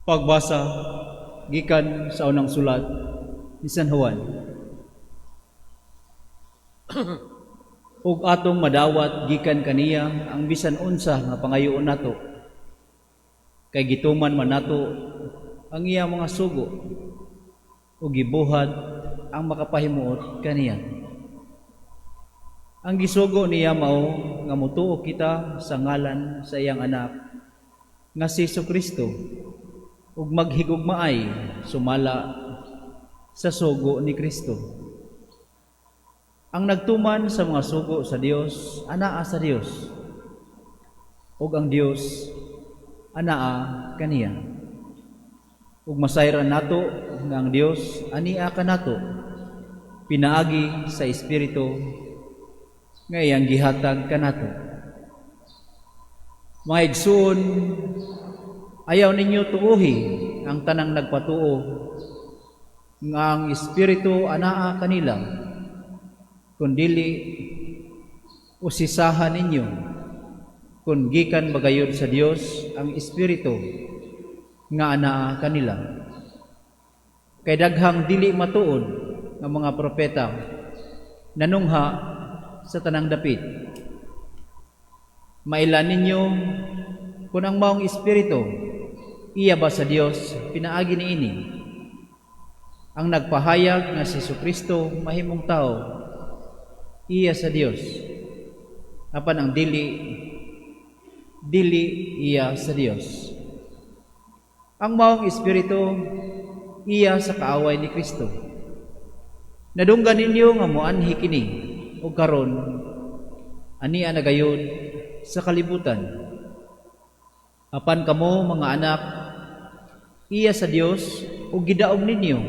Pagbasa gikan sa unang sulat ni San Juan. Ug atong madawat gikan kaniya ang bisan unsa nga pangayoon nato, kay gituman man nato ang iya mga sugo ug gibuhat ang makapahimuot kaniya. Ang gisugo niya mao nga motuo kita sa ngalan sa iyang Anak nga si Kristo ug maghigugmaay sumala sa sugo ni Kristo. Ang nagtuman sa mga sugo sa Dios anaa sa Dios, ug ang Dios anaa kaniya. Ug masayran nato nga ang Dios ania kanato pinaagi sa Espiritu nga iyang gihatag kanato. Mga igsuon, ayaw ninyo tuuhi ang tanang nagpatuo nga ang Espiritu anaa kanila, kundili usisaha ninyo kung gikan bagayod sa Dios ang Espiritu nga anaa kanila. Kay daghang dili matuod nga mga propeta nanungha sa tanang dapit. Maila ninyo kung ang maong Espiritu iya ba sa Dios pinaagi niini. Ang nagpahayag nga si Kristo mahimong tao iya sa Dios, apan ang dili, dili iya sa Dios. Ang maong espiritu iya sa kaaway ni Kristo. Nadunggan ninyo nga moanhi kini, ug karon ania na gayud sa kalibutan. Apan kamo, mga anak, iya sa Dios ug gidaog ninyo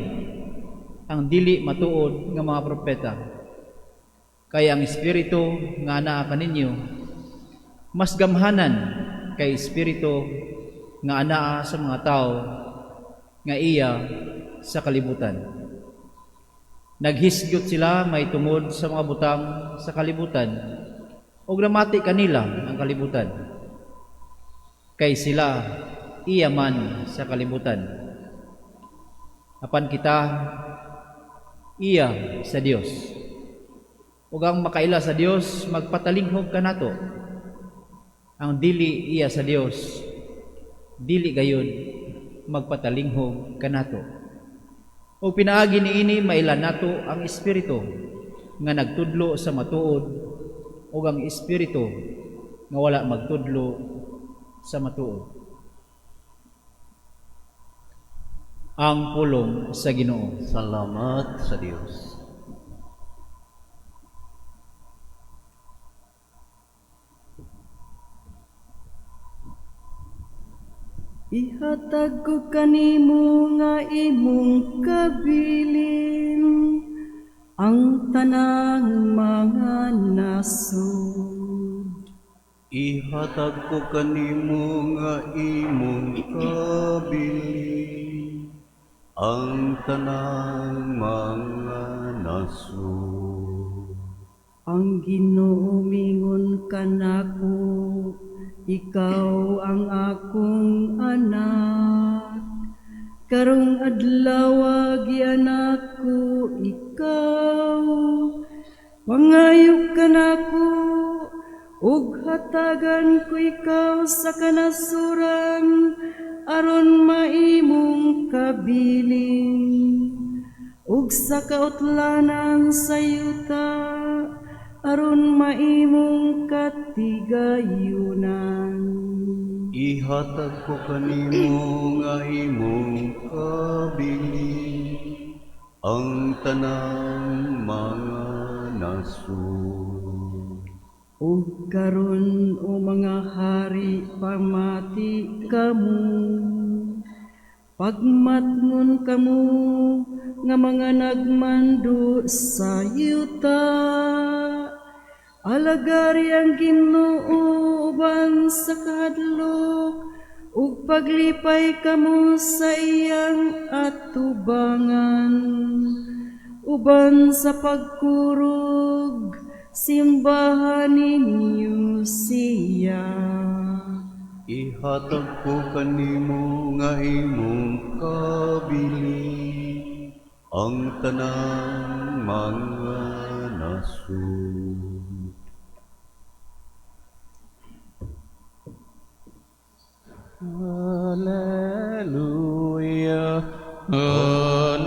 ang dili matuod nga mga propeta. Kay ang espiritu nga anaa kaninyo mas gamhanan kay espiritu nga anaa sa mga tao nga iya sa kalibutan. Naghisgot sila mahitungod sa mga butang sa kalibutan ug namati kanila ang kalibutan, kay sila iya man sa kalibutan. Apan kita iya sa Dios. Ug ang makaila sa Dios magpatalinghog kanato. Ang dili iya sa Dios dili gayud magpatalinghog kanato. Ug pinaagi niini maila nato ang espiritu nga nagtudlo sa matuod ug ang espiritu nga wala magtudlo sa matuod. Ang pulong sa Ginoo. Salamat sa Dios. Ihatag ko kanimo nga imong kabilin ang tanang mga nasod. Ihatag ko kanimo nga imong kabilin ang tanang mga nasod. Ang Ginoo mingon kanako, ikaw ang akong anak. Karong adlaw gianak ko ikaw. Pangayo kanako ug hatagan ko ikaw sa kanasuran aron maimong kabilin, ug sa kautlanan sa yuta aron maimong katigayunan. Ihatag ko kanimo nga imong kabilin ang tanang mga nasod. Ug karon, o mga hari, pamati kamo. Pagmatngon kamo nga mga nagmando sa yuta. Alagari ang Ginoo uban sa kahadlok ug paglipay kamo sa iyang atubangan. Uban sa pagkurog, simbahan ninyo siya. Ihatag ko kanimo nga imong kabilin ang tanang mga nasud. Alleluia, Alleluia,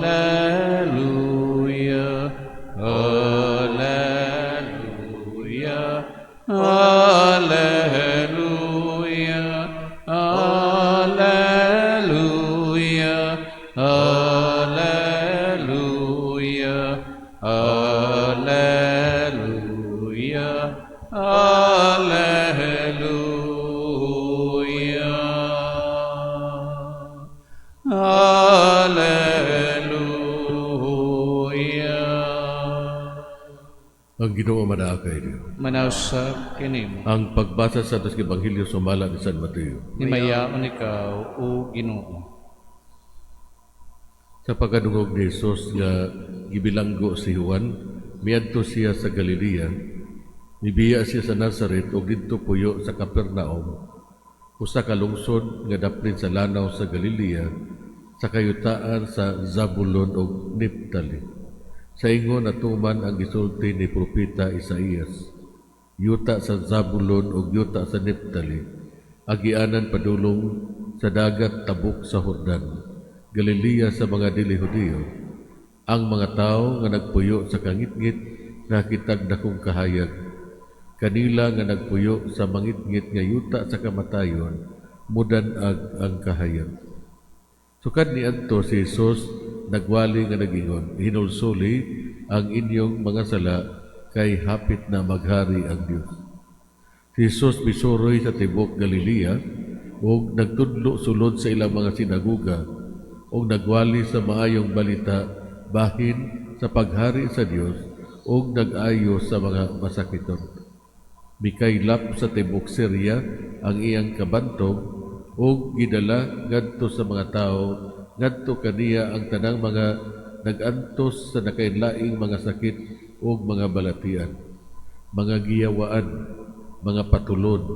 Alleluia, Alleluia, Alleluia, Alleluia, Alleluia, Alleluia. Alleluia. Ang Ginoo manaa kaninyo. Manausab kanimo. Ang pagbasa sa Santos Ebanghelyo sumala ni San Mateo. Himayaon ikaw, o Ginoo. Sa pagkadungog ni Jesus nga gibilanggo si Juan, miadto siya sa Galilea. Mibiya siya sa Nazaret ug didto puyo sa Capernaum, usa ka lungsod nga daplin sa lanaw sa Galilea, sa kayutaan sa Zabulon ug Neptali. Sa ingon natuman ang gisulti ni propeta Isaías: "Yuta sa Zabulon ug yuta sa Neptali, agianan padulong sa dagat tabok sa Jordan, Galilea sa mga dili Hudiyo, ang mga tawo nga nagpuyo sa kangitngit nakitag dakong kahayag. Kanila nga nagpuyo sa mangitngit nga yuta sa kamatayon, mudan-ag ang kahayag." Sukad niadto, si Jesus nagwali nga nagingon, "Hinulsuli ang inyong mga sala kay hapit na maghari ang Dios." Si Jesus misuroy sa tibok Galilea ug nagtudlo sulod sa ilang mga sinagoga ug nagwali sa maayong balita bahin sa paghari sa Dios ug nag-ayo sa mga masakiton. Mikaylap sa tibok Syria ang iyang kabantog ug gidala ngadto sa mga tawo ngadto kaniya ang tanang mga nag-antos sa nakainlaing mga sakit ug mga balatian, mga giyawaan, mga patulon,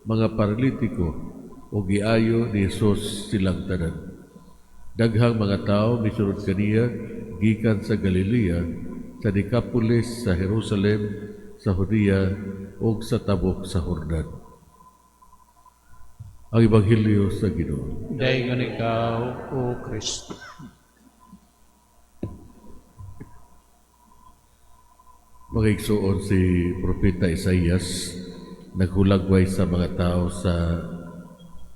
mga paralitiko, ug giayo ni Jesus silang tanan. Daghang mga tawo misunod kaniya gikan sa Galilea, sa Decapolis, sa Jerusalem, sa Judea ug sa tabok sa Jordan. Ang Ebanghelyo sa Ginoo. Daygon ikaw, O Kristo. Mga igsuon, si Propeta Isaias naghulagway sa mga tao sa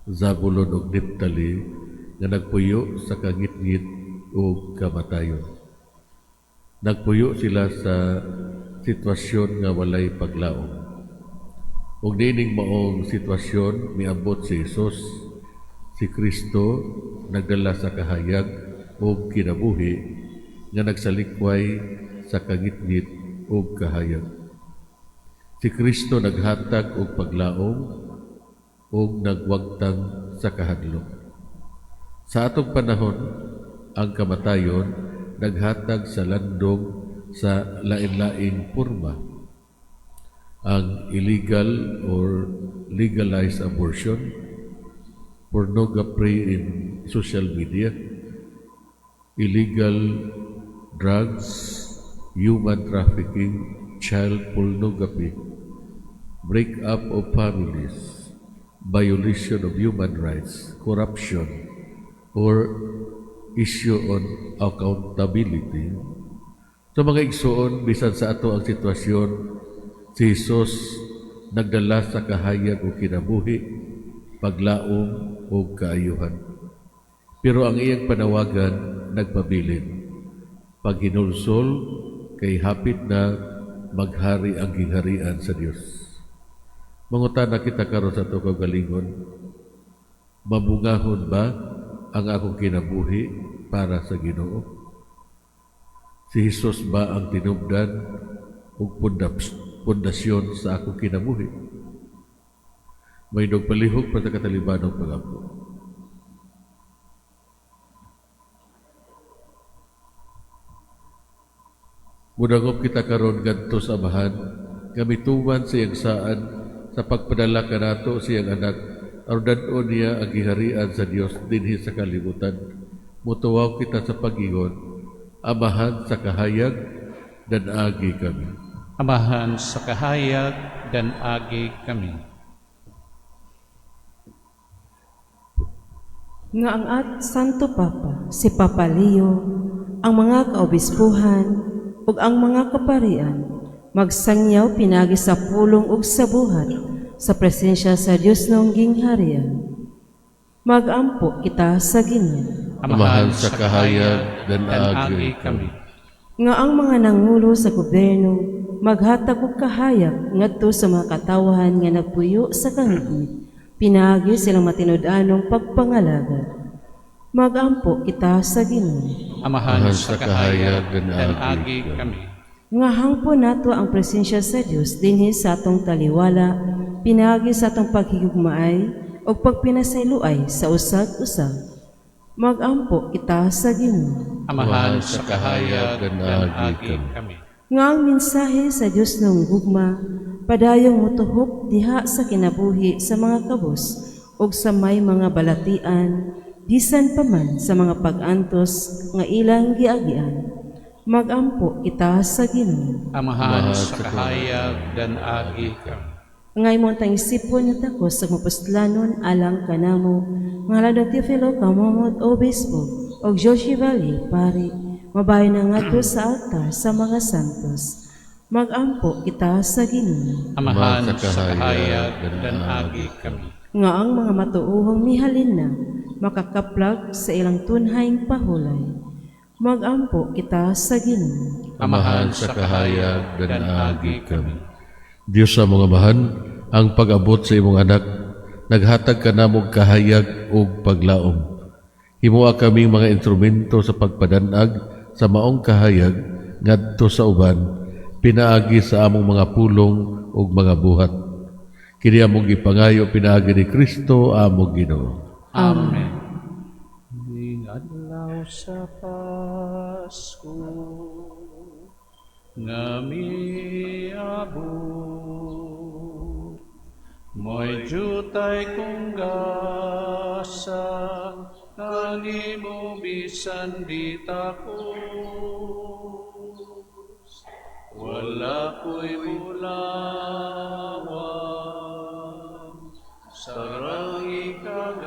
Zabulon ug Neptali nga nagpuyo sa kangitngit ug kamatayon. Nagpuyo sila sa sitwasyon nga walay paglaom. Ug niining maong sitwasyon miabot si Jesus. Si Kristo nagdala sa kahayag ug kinabuhi nga nagsalikway sa kangitngit ug kahayag. Si Kristo naghatag og paglaom ug nagwagtang sa kahadlok. Sa atong panahon, ang kamatayon naghatag sa landong sa lain-laing porma. Ang illegal or legalized abortion, pornography in social media, illegal drugs, human trafficking, child pornography, break-up of families, violation of human rights, corruption, or issue on accountability. Sa mga igsuon, bisan sa ato ang sitwasyon, si Jesus nagdala sa kahayag o kinabuhi, paglaom o kaayuhan. Pero ang iyang panawagan nagpabilin: "Paghinulsol kay hapit na maghari ang gingharian sa Dios." Mangutana kita karon sa ato kaugalingon, mabungahon ba ang akong kinabuhi para sa Ginoo? Si Jesus ba ang tinubdan ug pundasyon sa akong kinabuhi? Mahindog palihog para sa katalibanong pag-ampo. Mudangop kita karon ngadto sa Amahan nga mituman sa iyang saad sa pagpadala kanato sa iyang anak. Aron dad-on niya ang giharian sa Dios dinhi sa kalibutan. Mutuwaw kita sa pag-ingon, Amahan sa kahayag, dan-agi kami. Amahan sa kahayag, dan-agi kami. Nga ang at Santo Papa, si Papa Leo, ang mga kaobispuhan ug ang mga kaparian, magsangyaw pinagi sa pulong ug sa buhat sa presensya sa Dios noong gingharian. Magampo kita sa Ginoo. Amahan sa kahayag, dan-agi kami. Nga ang mga nangulo sa gobyerno maghatag og kahayag ngadto sa mga katawhan nga nagpuyo sa kahigit, pinaagi silang matinud-anong pagpangalagad. Magampo kita sa Ginoo. Amahan sa kahayag, dan-agi kami. Nga hangpo nato ang presensya sa Dios dinhi sa atong taliwala, pinaagi sa atong paghigugmaay ug pagpinasayloay sa usag-usag. Magampo kita sa Ginoo. Amahan sa kahayag, dan-agi kami. Nga ang mensahe sa Dios ng gugma padayong motuhop diha sa kinabuhi sa mga kabos ug sa may mga balatian bisan pa man sa mga pag-antos nga ilang giagian. Magampo kita sa Ginoo. Amahan sa kahayag, dan-agi kami. Nga imong tangisipon nga takos sa mapuslanon alang kanamo, nga halad Teofilo Kamomot Obispo og Joshi Valley pari, mabayo na ngadto sa altar sa mga santos. Magampo kita sa Ginoo. Amahan sa kahayag, dan-agi kami. Nga ang mga matuohong mihalin na makakaplag sa ilang tunhaing pahulay. Magampo kita sa Ginoo. Amahan sa kahayag, dan-agi kami. Diyos sa mga amahan, ang pag-abot sa imong anak, naghatag ka namog kahayag ug paglaom. Himoa kaming mga instrumento sa pagpadanag sa maong kahayag ngadto sa uban, pinaagi sa among mga pulong ug mga buhat. Kini among gipangayo pinaagi ni Kristo among Ginoo. Amen. Ning adlaw sa Pasko nga miabot, mo'y jutay kong gasa, kanimo bisan di takos. Wala ko'y bulawan, sarang ikagasa.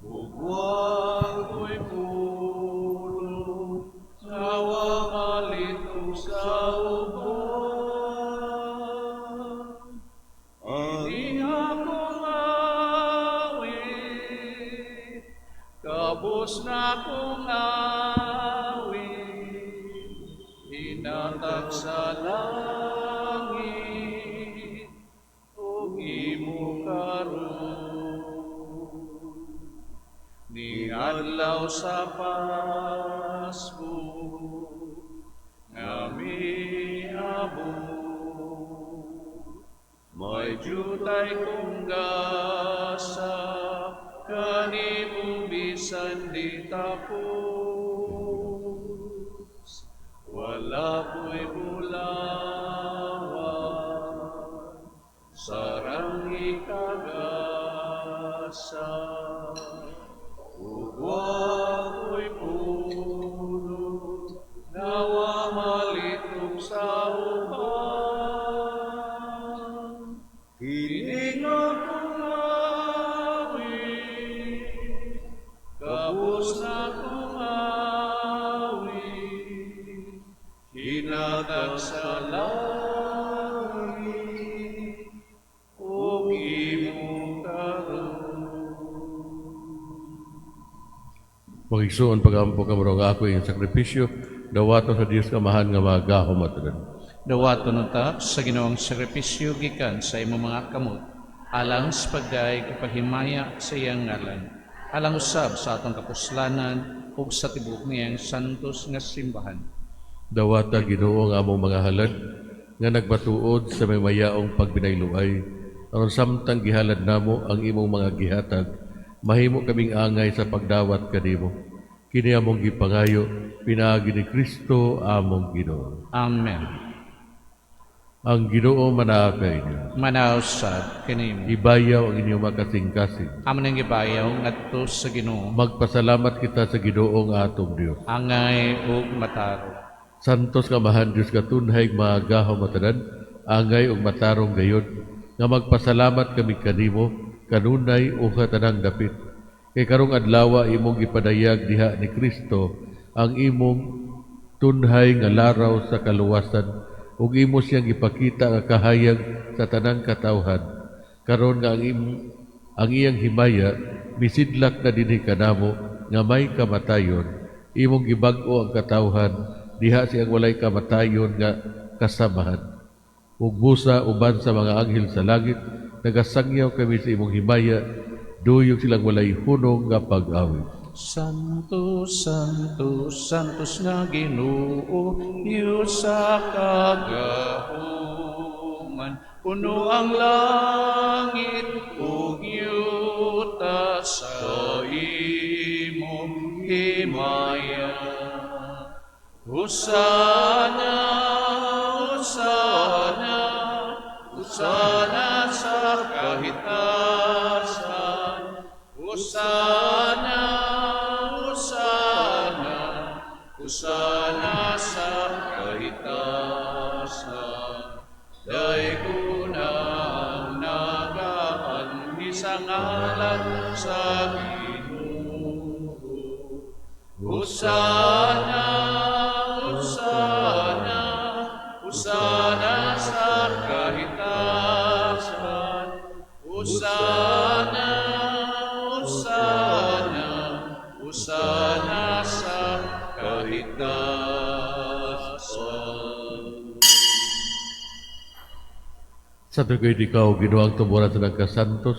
Ugwang ko'y pulo, ngawa malito sa uban. Ini akong awit, kabos na akong awit, hinatag sa langit, ug imo karon. Ni adlaw sa Pasko, nga miabot, may jutay kong gasa, kanimo bisan di tapos. Wala ko'y bulawan, sarang ikagasa. Ugwa ko'y puno, nawa malitok sa uban. Kini nga kong awit, kabos na kong awit, hinatag sa langit, ug imo karon. Magigsuon pagampo kamo nga ako iyang sakripisyo, dawato sa Dios Amahan nga magahom at tanan. Dawaton ta sa Ginoong sakripisyo gikan sa imong mga kamot, alang sa pagdayeg ug paghimaya sa iyang ngalan, alang usab sa atong kapuslanan ug sa tibuok niyang santos nga simbahan. Dawata Ginoo ang among mga halad nga nagbatuod sa may mayaong pagbinayloay, aron samtang gihalad namo ang imong mga gihatag, mahimo kaming angay sa pagdawat kanimo. Kini among gipangayo pinaagi ni Kristo among Ginoo. Amen. Ang Ginoo manaa kaninyo. Manaos sad kanimo. Ibayaw ang inyong makasing-kasing. Amo nang gibayaw ngadto sa Ginoo. Magpasalamat kita sa Ginoo nga atong Dios. Angay ug matarong. Santos nga Amahan Dios katunhay magahom matanan, angay ug matarong gayod nga magpasalamat kami kanimo kanunay ug tanang dapit. Kay karong adlaw imong gipadayag diha ni Kristo ang imong tunhay nga laraw sa kaluwasan ug imo siyang gipakita nga kahayag sa tanang katawhan. Karon nga ang iyang himaya misidlak na dinhi kanamo nga may kamatayon, imong gibag-o ang katawhan diha siyang walay kamatayon nga kasamahan. Ug busa uban sa mga anghel sa langit nagasangyaw kami sa imong himaya, duyog silang walay hunong nga pag-awit. Santo, Santo, Santos nga Ginoo, Diyos sa kagahuman. Puno ang langit ug yuta sa imong himaya. Hosana, Hosana, Hosana sa kahitasan. Hosana, Hosana, Hosana sa kahitasan. Daygon ang nagaanhi sa ngalan sa Ginoo. Hosana, Hosana, Hosana sa kahitasan. Hosana, Hosana, Hosana sa kahitasan. Sa tugoy ikaw, Ginoo ang tuburan sa nagkasantos,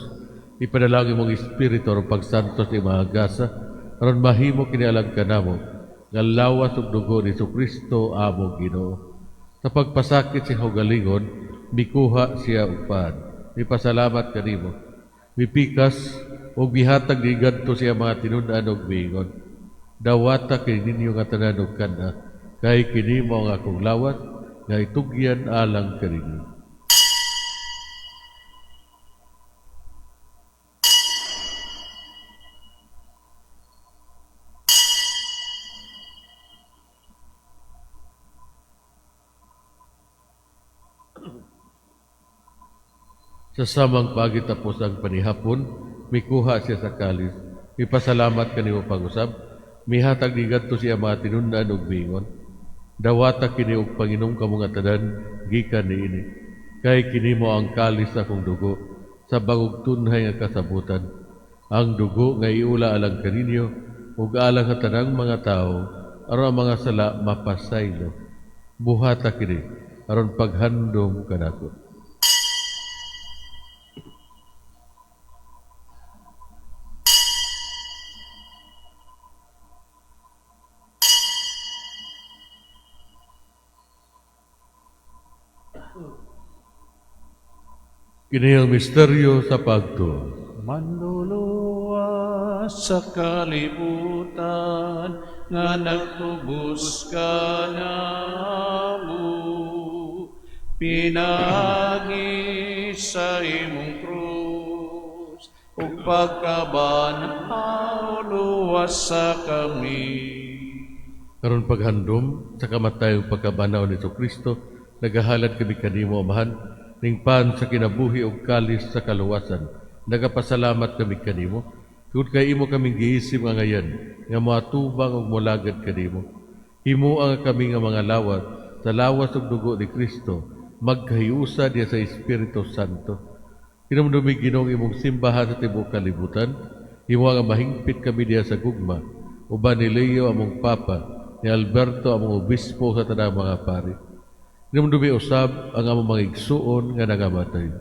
ipanalangin mong Espiritu aron pagsantos ni mga gasa, aron mahimo kini alang kanamo, nga lawas ug dugo ni Kristo among Ginoo. Sa pagpasakit sa kaugalingon, mikuha siya og pan. Mipasalamat kanimo. Mipikas ug mihatag ni ngadto sa iyang mga tinun-an og miingon: "Dawata kini ninyo nga tanan og kan-a, kay kini mao ang akong lawas nga itugyan alang kaninyo." Sa samang paagi tapos ang panihapon, mikuha siya sa kalis, mipasalamat kanimo pag-usab, mihatag ni ngadto sa iyang mga tinun-an og miingon: "Dawata kini og panginom kamo nga tanan gikan niini, kay kini mao ang kalis sa akong dugo sa bag-ong tunhay nga kasabutan, ang dugo nga iula alang kaninyo ug alang sa tanang mga tawo aron ang mga sala mapasaylo. Buhata kini aron paghandom kanako." Kini ang misteryo sa pagtuo. Manluluwas sa kalibutan nga nagtubos kanamo, pinaagi sa imong krus ug pagkabanhaw, luwasa kami. Karon paghandom sa kamatay ug pagkabanhaw ni Kristo, nagahalad kami kanimo, Amahan, ning pan sa kinabuhi ug kalis sa kaluwasan. Nagapasalamat kami kanimo tungod kay imo kaming giisim nga ngayan nga moatubang ug molagad kanimo. Himoa kami nga mga lawas sa lawas ug dugo ni Kristo magkahiusa diha sa Espiritu Santo. Hinumdumi, Ginoo, imong simbahan sa tibuok kalibutan. Himoa nga mahingpit kami diha sa gugma uban ni Leo among Papa, ni Alberto among obispo, sa tanang mga pari. Hinumdumi usab ang among mga igsuon nga nangamatay.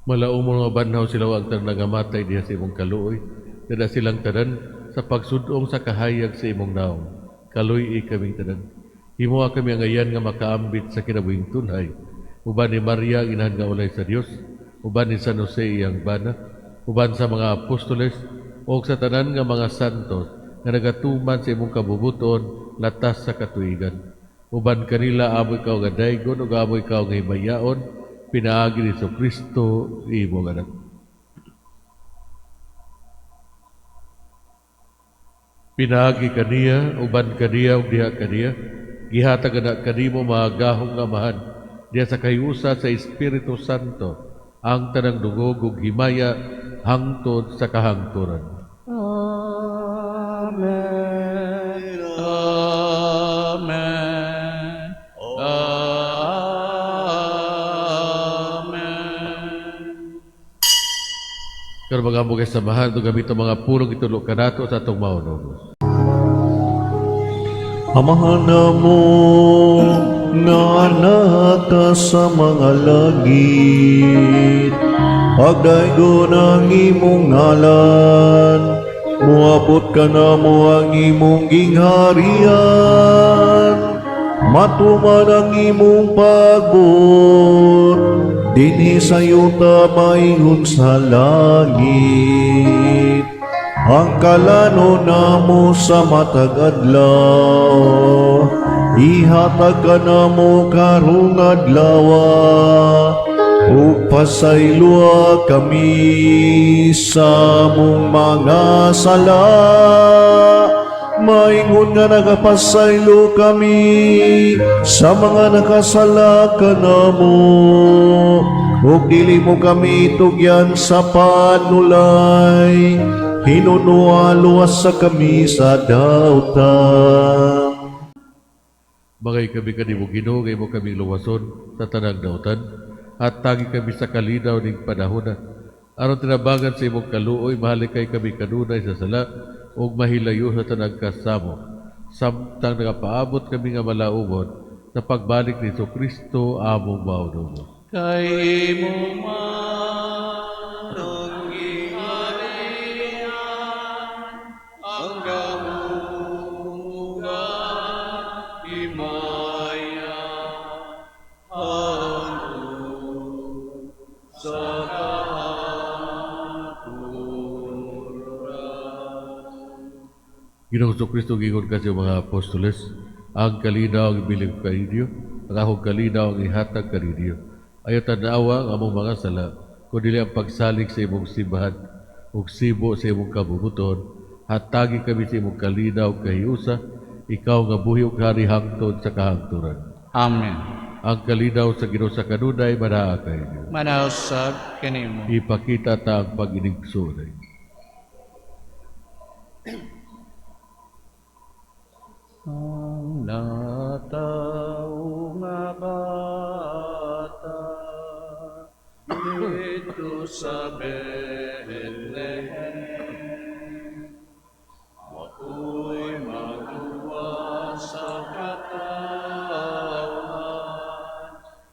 Malaumon nga banhaw sila ang tanan nga matay diha sa imong kaluoy. Dada silang tanan sa pagsudong sa kahayag sa imong naong. Kaluy-i kaming tanan. Himoa kami angayan nga makaambit sa kinabuhing tunhay. Uban ni Maria, inahan nga ulay sa Dios, uban ni San Jose iyang bana, uban sa mga apostoles, o sa tanan nga mga santos nga nagatuman sa imong kabubuton latas sa katuigan. Uban kanila amo ikaw nga daygon ug amo ikaw nga himayaon pinaagi ni Kristo imong anak. Pinaagi kaniya, uban kaniya ug diha kaniya, gihatag ana kanimo mga gahom nga Amahan diha sa kahiusa sa Espiritu Santo ang tanang dungog ug himaya hangtod sa kahangturan. Amen. Amen. Amen. Karon mga among samahan ug gamit ang mga pulong itulo kanato sa atong maonon. Amahan namo nga naka sa mga langit, pagdaygon ang imong ngalan, muabot ka namo ang imong gingharian, matuman ang imong pagbuot, dinhi sa yuta maingon sa langit. Ang kalano namo sa matag adlaw, ihatag ka namo karong adlaw, ug pasayloa kami sa among mga sala, maingon nga nagapasaylo kami sa mga nakasala kanamo, ug dili mo kami tugyan sa panulay, hinunoa luwas sa kami sa dautan. Mga kami kanimo Ginoo, nga imo kaming luwason sa tanang dautan, at tagi kami sa kalinaw ning panahona. Aron tinabangan sa imong kaluoy, mahalikay kami kanunay sa sala, ug mahilayo sa tanang kasamo. Samtang nagapaabot kami nga malaumon sa pagbalik ni Kristo among maunong. Kay imo man ang gingharian, ang gahom himaya, hangtod sa kahangturan. Ginoong Kristo, giingon ka sa iyong mga apostoles, ang kalinaw ang ibilin ko kaninyo, ang akong kalinaw ang ihatag kaninyo. Ayaw tanawa ang among mga sala, kundi ang pagsalig sa imong simbahan, ug sibo sa imong kabubuton, hatagi kami sa imong kalinaw ug kahiusa, ikaw nga buhi ug hari hangtod sa kahangturan. Amen. Ang kalinaw sa Ginoo sa kanunay manaa kaninyo. Manausab kanimo. Ipakita ta ang pag-inigsoonay. Ang natawo nga bata didto sa Bethlehem, maoy magluwas sa katawhan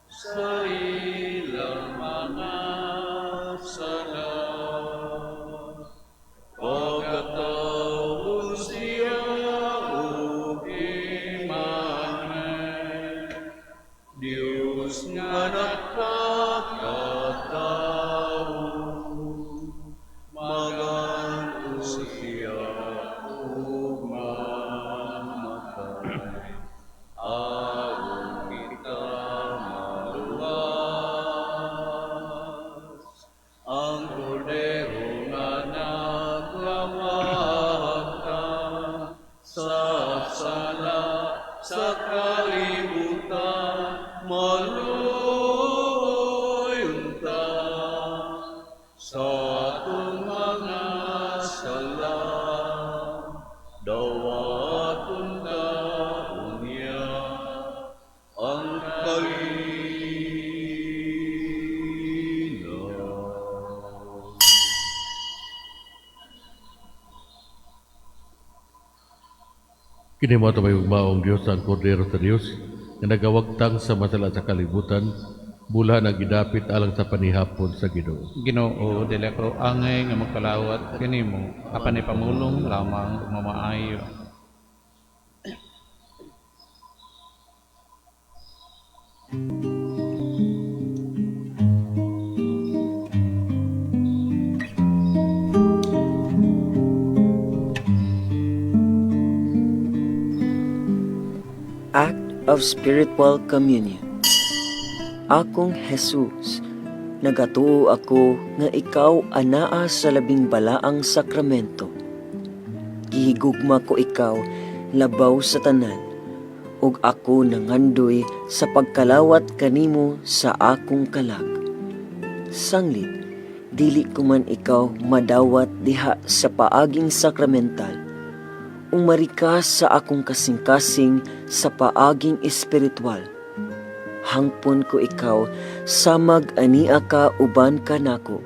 sa ilang mga sala. Pagkatawon siya og Emmanuel, Dios nga nagpakatawo, magan-o siya ug mamatay, aron kita maluwas. Ang kordero nga nagwawagtang sa sala sa kalibutan, maluoy unta sa atong mga sala, dawaton ta unya ang kalinaw. Kini mao may ugmaong Dios ang Kordero sa Dios nga nagawagtang sa masala sa kalibutan. Bulahan ang gidapit alang sa panihapon sa Ginoo. Ginoo, dili ako angay nga magkalawat kanimo, apan ipamulong lamang ug mamaayo. Act of Spiritual Communion. Akong Jesus, nagatuo ako nga ikaw anaa sa labing balaang sakramento. Gihigugma ko ikaw labaw sa tanan, ug ako nangandoy sa pagkalawat kanimo sa akong kalag. Sanglit, dili ko man ikaw madawat diha sa paaging sakramental, umari ka sa akong kasing-kasing sa paaging espiritual. Hangpon ko ikaw samag ania ka uban ka nako,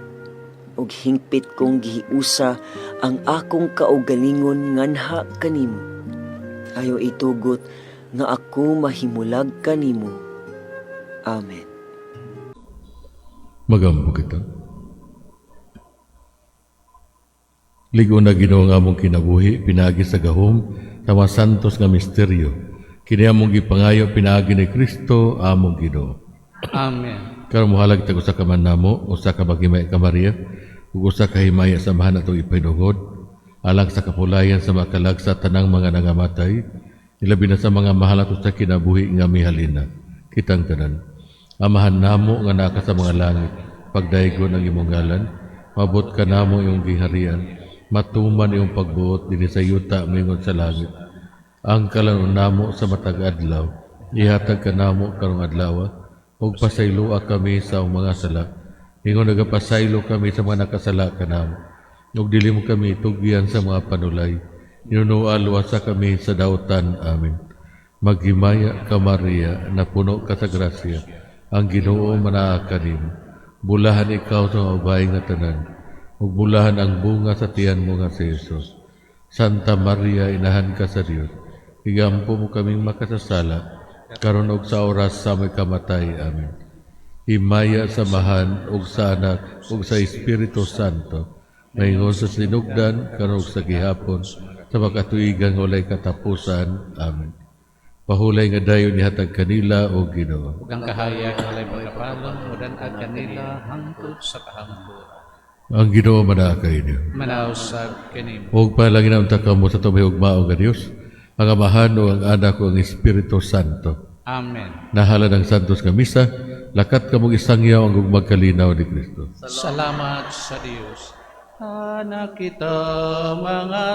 ug hingpit kong gihiusa ang akong kaugalingon nganha kanimo. Ayo itugot nga ako mahimulag kanimo. Amen. Magampo kita. Lig-on na Ginoo nga among kinabuhi, pinaagi sa gahom, sa mga santos nga misteryo. Kini among gipangayo pinaagi ni Kristo among Ginoo. Amen. Karon mohalad kita usa ka man namo, usa ka maghimaya ka Maria, ug usa ka himaya sa Amahan atong ipahinungod, alang sa kapulayan sa makalag sa tanang mga nangamatay, ilabi na sa mga mahal nato sa kinabuhi nga mihalina. Kitang tanan. Amahan namo nga naa ka sa mga langit, pagdaygon ang imong ngalan, mabot ka namo imong giharian, matuman imong pagbuot dinhi sa yuta mingon sa langit. Ang kalanon namo sa matag adlaw, ihatag kanamo karong adlaw, ug pasayloa kami sa among mga sala. Ingon nagapasaylo kami sa mga nakasala kanamo. Ug dili mo kami tugyan sa mga panulay. Hinunua luwasa kami sa dautan. Amen. Maghimaya ka Maria, napuno ka sa grasya. Ang Ginoo manaa kanimo. Bulahan ikaw sa mga babae nga tanan. Ug bulahan ang bunga sa tiyan mo nga si Jesus. Santa Maria, inahan ka sa Dios. Igampo mo kaming makasasala, karon ug sa oras sa among kamatay. Amen. Himaya sa Amahan ug sa Anak ug sa Espiritu Santo. Maingon sa sinugdan karon ug sa gihapon sa makatuigan walay katapusan. Amen. Pahulay nga dayon ihatag kanila o Ginoo. Ug ang kahayag walay pagkapalong, mudan-ag kanila hangtod sa kahangturan. Ang Ginoo manaa kaninyo. Manaa usab kanimo. Ug panalangin unta kamo sa atong mahigugmaon nga Dios, ang Amahan ug ang Anak ug ang Espiritu Santo. Amen. Nahalad ang Santos nga Misa, lakat kamong isangyaw ang gugmag kalinaw ni Kristo. Salamat sa Dios. Anak kita mga.